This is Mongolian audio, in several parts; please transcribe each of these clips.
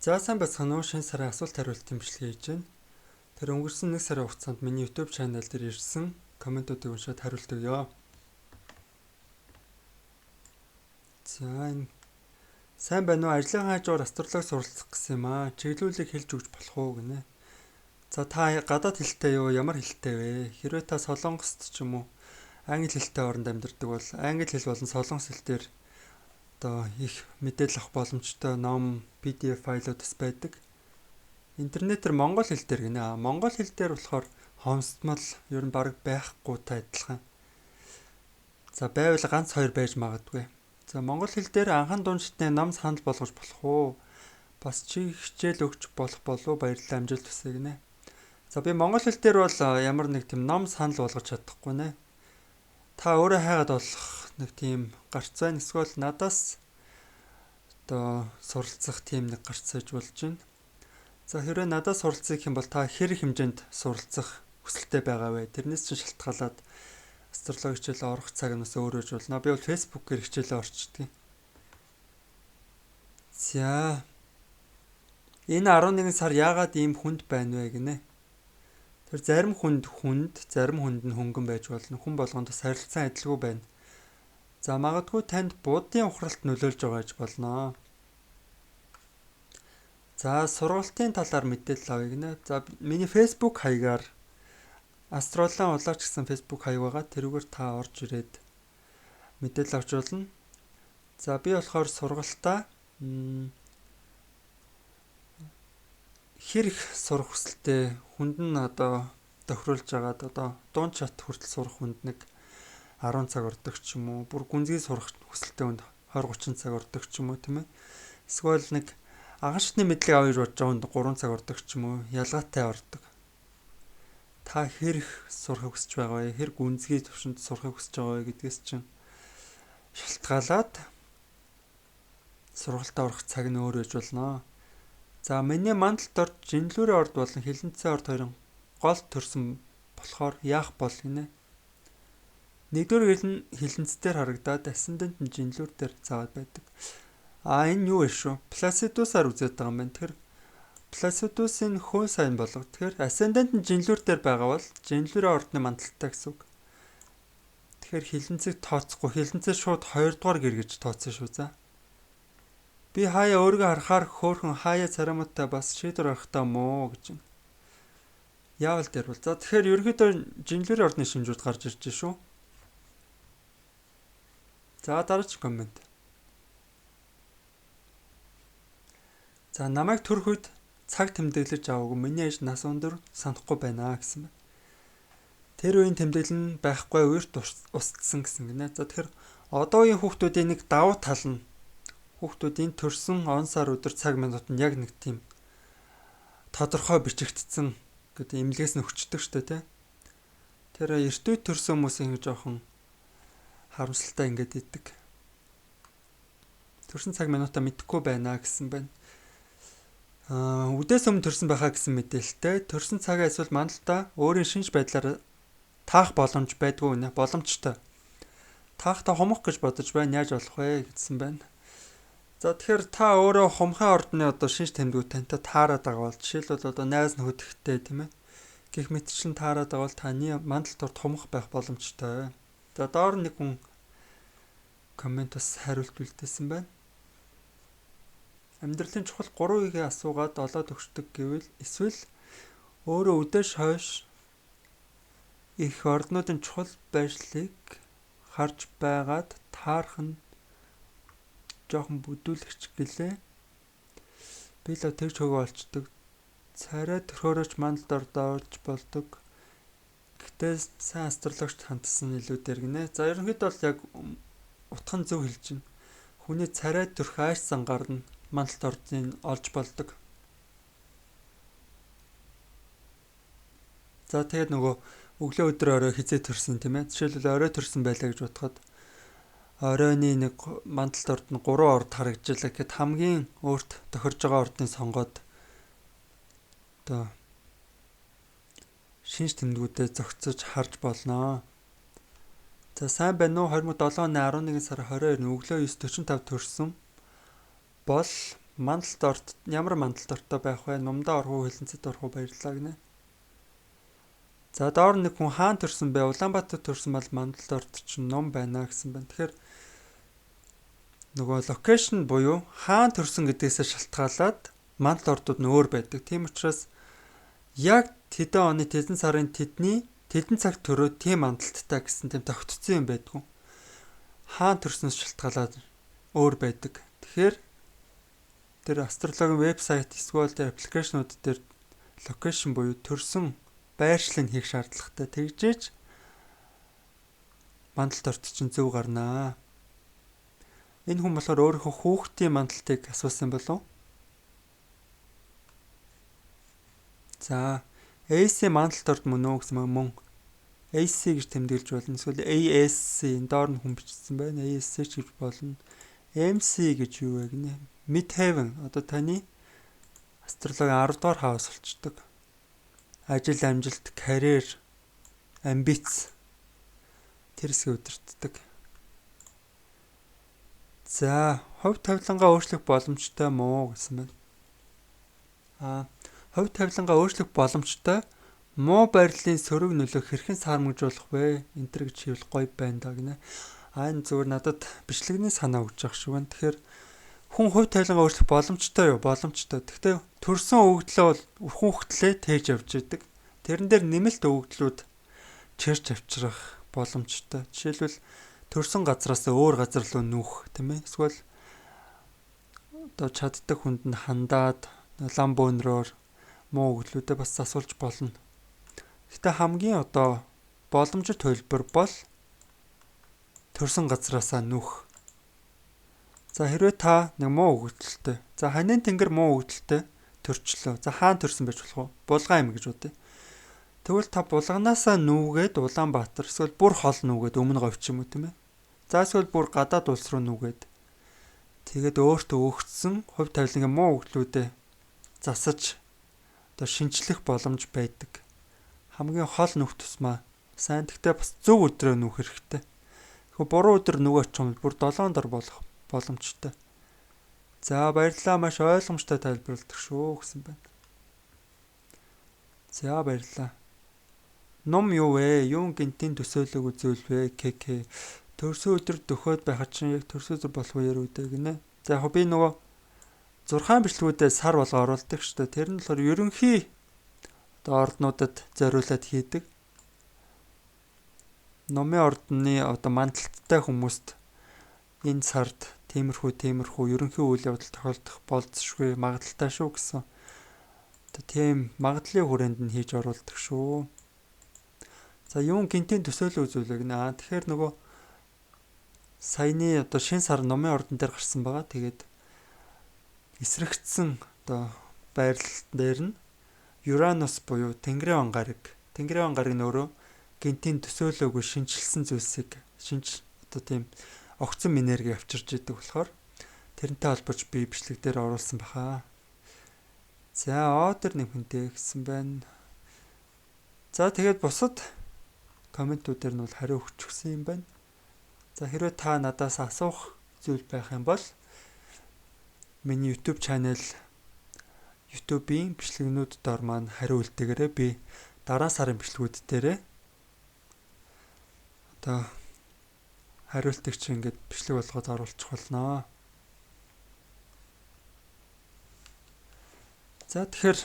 За сайн байцгаана уу? Шинэ сарын асуулт хариултын бичлэг хийж байна. Тэр өнгөрсөн 1 сарын хугацаанд миний YouTube channel дээр ирсэн комментуудыг уншаад хариулт өгье. За энэ сайн байна уу? Ажлын хажуугаар астролог суралцах гэсэн юм аа. Чиглүүлэг хэлж өгч болох уу гинэ. За та гадаад хэлтэй юу? Ямар хэлтэй вэ? Хэрвээ та солонгост ч юм уу англи хэлтэй оронд амьдардаг бол англи хэл болон солонгос хэл дээр одоо их мэдээлэл авах боломжтой ном, PDF файлууд бас байдаг. Интернетээр монгол хэл дээр гинэ. Монгол хэл дээр болохоор хомсдмол ер нь бараг байхгүйтай адилхан. За байвал ганц хоёр байж магадгүй. За монгол хэл дээр анхан дунд шатны ном санал болгож болох уу? Бас чи хичээл өгч болох болов, баярлалаа, амжилт хүсье гинэ. За би монгол хэл дээр бол ямар нэг тийм ном санал болгож чадахгүй нэ. Та өөрөө хайгаад олох нэг тийм гарц байна. Эсвэл надаас одоо суралцах тийм нэг гарц байж болж байна. За хэрвээ надаас суралцах юм бол та хэр хэмжээнд суралцах хүсэлтэй байгаа вэ? Тэрнээс чинь шалтгаалаад астрологи хичээлээ орох цаг нь бас өөр байж болно. Би бол Facebook-ээр хичээлээ орчдөг. За энэ 11 сар яагаад ийм хүнд байна вэ гинэ? Тэр зарим хүнд хүнд, зарим хүнд нь хөнгөн байж болно. Хүн болгонд бас харилцан адилгүй байна. За магадгүй танд буддын ухралт нөлөөлж байгаа гэж болно. За сургалтын талаар мэдээлэл авъя гинэ. За миний Facebook хаягаар Астролан улаач гэсэн Facebook хаяг байгаа. Тэрүүгээр та орж ирээд мэдээлэл авч болно. За би болохоор сургалтаа хэр их сурах хүсэлтэй хүнд нь одоо тохируулж агаад одоо дунд шат хүртэл сурах хүнд нэг 10 цаг ордог ч юм уу, бүр гүнзгий сурах хүсэлтэй хүнд 20 30 цаг ордог ч юм уу, тийм ээ. Эсвэл нэг анхан шатны мэдлэг авъя гэж бодож байгаа хүнд 3 цаг ордог ч юм уу, ялгаатай ордог. Та хэр их сурахыг хүсэж байгаа вэ? Хэр гүнзгий төвшөнд сурахыг хүсэж байгаа вэ гэдгээс чинь шалтгаалаад сургалтаа орох цаг нь өөр байж болно. За миний мандалт орд жинлүүрийн орд болон хилэнцэн орд хоёрын гол төрсөн болохоор яах бол гинэ? Нэгдүгээр хил нь хилэнц дээр харагдаад асцендент нь жинлүүр дээр заагаад байдаг. А энэ юу вэ шүү? Плацидусаар үзээд байгаа юм байна. Тэгэхээр Плацидусын хөө сайн болго. Тэгэхээр асцендент нь жинлүүр дээр байгаа бол жинлүүрийн ордны мандалтай гэсэн үг. Тэгэхээр хилэнцийг тооцохгүй, хилэнцээ шууд 2 дугаар гэр гэж тооцсон шүү за. Би хаяа өөрийгөө харахаар хөөхөн хаяа царамуутай бас шийдвэр гаргахтаа муу гэж байна. Яавал дээр бол. За тэгэхээр ерөнхийдөө жинлүүрийн ордны шинжүүд гарч ирж шүү. За дараач коммент. За намайг төрөх үед цаг тэмдэглэж аваагүй, миний ээж нас өндөр санахгүй байна гэсэн байна. Тэр үеийн тэмдэглэл нь байхгүй, үерт устсан гэсэн гинэ. За тэгэхээр одоогийн хүүхдүүдийн нэг давуу тал нь хүүхдүүдийн төрсөн он сар өдөр цаг минут нь яг нэг тийм тодорхой бичигдсэн гэдэг эмнэлгээс нь өгчдөг штэ тий. Тэр эрт үед төрсөн хүмүүс ингэ жоохон харамсалтай ингэж идэг. Төрсөн цаг минутаа мэдэхгүй байна гэсэн байна. Аа үдээс өмнө төрсөн байхаа гэсэн мэдээлэлтэй. Төрсөн цагаа эсвэл мандалтаа өөрийн шинж байдлаар таах боломж байдгүй нэ, боломжтой. Таахта хумх гэж бодож байна. Яаж болох вэ гэсэн байна. За тэгэхээр та өөрөө хумхын ордны одоо шинж тэмдгүүд тантай таарад байгаа бол жишээлбэл одоо найз нөхөдтэй тийм ээ. Гэх мэтчлэн таарад байгаа бол таны мандалт орд хумх байх боломжтой. За доор нэг хүн коммент бас хариулт үлдээсэн байна. Амьдралын чухал 3 үеийг асуугаад олоод өгчдөг гэвэл эсвэл өөрөө үдээс хойш их орднуудын чухал байршлыг харж байгаад таарах нь жоохон бүдүүлэгч гэлээ. Би л тэгж хөгөө олчдөг. Царай төрхөөрөөч мандалд ордоо олж болдог. Гэхдээ сайн астрологч хандсан илүү дээр гинэ. За ерөнхийдөө бол яг утга нь зөв хэлж байна. Хүний царай төрх ааш зангаар нь мандалт ордыг олж болдог. За тэгээд нөгөө өглөө өдөр орой хизээ төрсөн тийм ээ. Жишээлбэл орой төрсөн байлаа гэж бодоход оройны нэг мандалт орд нь 3 орд харагдчихлаа гэхэд хамгийн өөрт тохирж байгаа ордыг сонгоод одоо шинж тэмдгүүдэд зохицож харж болно. За сайн байна уу? 2007 оны 11 сарын 22-ны өглөө 9:45 төрсөн бол Мандалт орт ямар мандалт ортой байх вэ? Нумдаа орох уу, хилэнцэд орох уу? Баярлалаа гинэ. За доор нэг хүн хаан төрсөн бэ? Улаанбаатар төрсөн бол мандалт орт чинь ном байна гэсэн байна. Тэгэхээр нөгөө location буюу хаан төрсөн гэдгээсээ шалтгаалаад мандал ордууд нь өөр байдаг. Тийм учраас яг тэдэн оны тэдэн сарын тэдний тэдэн цаг төрөө тийм мандалттай гэсэн тийм тогтцсон юм байдгүй. Хаан төрснөөс шалтгаалаад өөр байдаг. Тэгэхээр тэр астрологийн вебсайт эсвэл тэр application ууд дээр location буюу төрсөн байршлыг хийх шаардлагатай. Тэгжээж мандалт орт чинь зөв гарнаа. Энэ хүн болохоор өөрийнхөө хүүхдийн мандалтыг асуусан болов. За, AC мандалт орд мөн үү гэсэн мөн. AC гэж тэмдэглэж болно. Эсвэл ASC энэ доор нь хүн бичсэн байна. ASC ч гэж болно. MC гэж юу вэ гинэ? Midheaven одоо таны астрологийн 10 дугаар house болчдөг. Ажил, амжилт, карьер, амбиц тэр хэсгийг удирддаг. За, хувь тавилангаа өөрчлөх боломжтой мó гэсэн байна. Хувь тавилангаа өөрчлөх боломжтой муу байрлалын сөрөг нөлөө хэрхэн саармагжуулах вэ? Энэ төр гэж хийвэл гоё байна даа гинэ. Энэ зүгээр надад бичлэгний санаа өгч байгаа шиг байна. Тэгэхээр хүн хувь тавилангаа өөрчлөх боломжтой юу? Боломжтой. Гэхдээ төрсөн өгөгдлөө бол хүүхдлээ тээж явж идэг. Тэрэн дээр нэмэлт өгөгдлүүд чирч авчрах боломжтой. Жишээлбэл төрсөн газраас өөр газар руу нүүх, тийм ээ. Эсвэл одоо чаддаг хүнд нь хандаад лам бөөнрөөр муу өгөгдлүүдээ бас засуулж болно. Гэхдээ хамгийн одоо боломжит төлбөр бол төрсөн газраасаа нүүх. За хэрвээ та нэг муу өгөгдөлтэй. За ханийн тэнгэр муу өгөгдөлтэй төрчлөө. За хаан төрсөн байж болох уу? Булган аймаг гэж бодъё. Тэгвэл та булганаасаа нүүгээд Улаанбаатар эсвэл бүр хол нүүгээд өмнө говь ч юм уу, тийм ээ. За эсвэл бүр гадаад улс руу нүүгээд тэгээд өөртөө өгөгдсөн хувь тавилангийн муу өгөгдлүүдээ засаж одоо шинчлэх боломж байдаг. Хамгийн хол нүх тусмаа сайн. Гэхдээ бас зөв өдрөө нүүх хэрэгтэй. Тэгэхээр буруу өдөр нүгөө очих юм бүр 7 дор болох боломжтой. За баярлалаа, маш ойлгомжтой тайлбарладаг шүү гэсэн байна. За баярлалаа. Ном юу вэ? Юун гинтийн төсөөлөг үзүүлвэ вэ? КК. Төрсөн өдөр дөхөөд байхад чинь яг төрсөн өдөр болох үеэр үдэ гинэ. За яг би нөгөө 6 бичлэгүүдээ сар болго оруулдаг шүү дээ. Тэр нь болохоор ерөнхий одоо орднуудад зориулаад хийдэг. Номын ордны одоо мандалттай хүмүүст энэ сард тиймэрхүү ерөнхий үйл явдал тохиолдох болзошгүй магадлалтай шүү гэсэн. Одоо тийм магадлалын хүрээнд нь хийж оруулдаг шүү. За юун гинтийн төсөөлөл үзүүлэг гинэ. Тэгэхээр нөгөө саяны одоо шинэ сар номын ордон дээр гарсан байгаа. Тэгээд эсрэгцсэн одоо байрлал дээр нь Uranus буюу Тэнгэрийн он гараг. Тэнгэрийн он гараг нь өөрөө гинтийн төсөөлөөгүй шинчилсэн зүйлсийг шинж одоо тийм огцом энерги авчирч идэг болохоор тэрнтэй холбож би бичлэг дээр оруулсан баха. За одер нэмхэнтэй гэсэн байна. За тэгээд бусад комментүүдээр нь бол хариу өгчихсэн юм байна. За хэрвээ та надаас асуух зүйл байх юм бол миний YouTube channel YouTube-ийн бичлэгнүүд дор маань хариу үлдээгээрэй. Би дараа сарын бичлэгүүд дээрээ одоо хариултыг чи ингээд бичлэг болгоод оруулчих болно. За тэгэхээр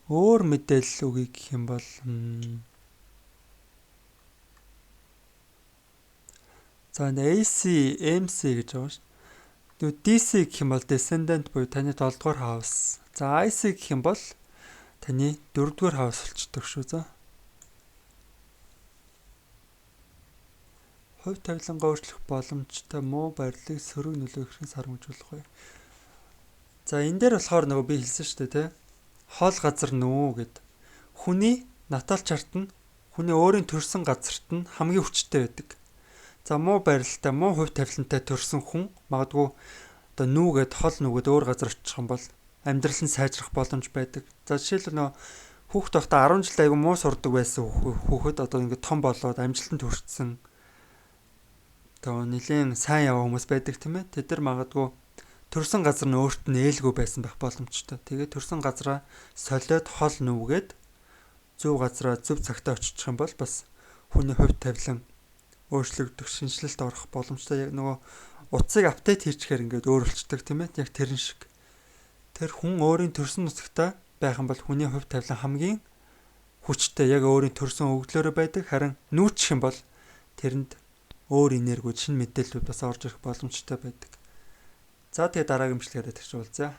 өөр мэдээлэл өгье гэх юм бол за AC, MC гэж байгаа шүү. Нөгөө DC гэх юм бол descendant буюу таны 7 дугаар house. За IC гэх юм бол таны 4 дугаар house болчдөг шүү. За. Хувь тавилангаа өөрчлөх боломжтой муу байрлалыг сөрөг нөлөө хэрхэн сармагжуулах вэ? За энэ дээр болохоор нөгөө би хэлсэн шүү дээ, тэ. Хоол газар нүү гэд. Хүний натал чарт нь хүний өөрийн төрсэн газарт нь хамгийн хүчтэй байдаг. За муу байралтай, муу хувь тавилантай төрсэн хүн магадгүй одоо нүүгээд хол нүгээд өөр газар очих юм бол амьдрал нь сайжрах боломж байдаг. За жишээлбэл нөгөө хүүхэд байхдаа 10 жил айгүй муу сурдаг байсан хүүхэд одоо ингээд том болоод амжилтанд хүрсэн. Одоо нэлээд сайн яваа хүмүүс байдаг тийм ээ. Тэд нар магадгүй Төрсөн газар нь өөрт нь ээлгүй байсан байх боломжтой. Тэгээд төрсөн газараа солиод хол нүвгээд зөв газараа зөв цагтаа очих юм бол бас хүний хувь тавилан өөрчлөгдөх, шинэчлэлт орох боломжтой. Яг нөгөө утсыг update хийчихээр ингээд өөрчлөлтдөг, тийм ээ. Яг тэрэн шиг. Тэр хүн өөрийн төрсөн нутагтаа байх юм бол хүний хувь тавилан хамгийн хүчтэй, яг өөрийн төрсөн өгдлөөрөө байдаг. Харин нүүчих юм бол тэрэнд өөр энергиуд, шинэ мэдээллүүд бас орж ирэх боломжтой байдаг. За, тэгээ дараагийн бичлэгээр тэгш уулзъя.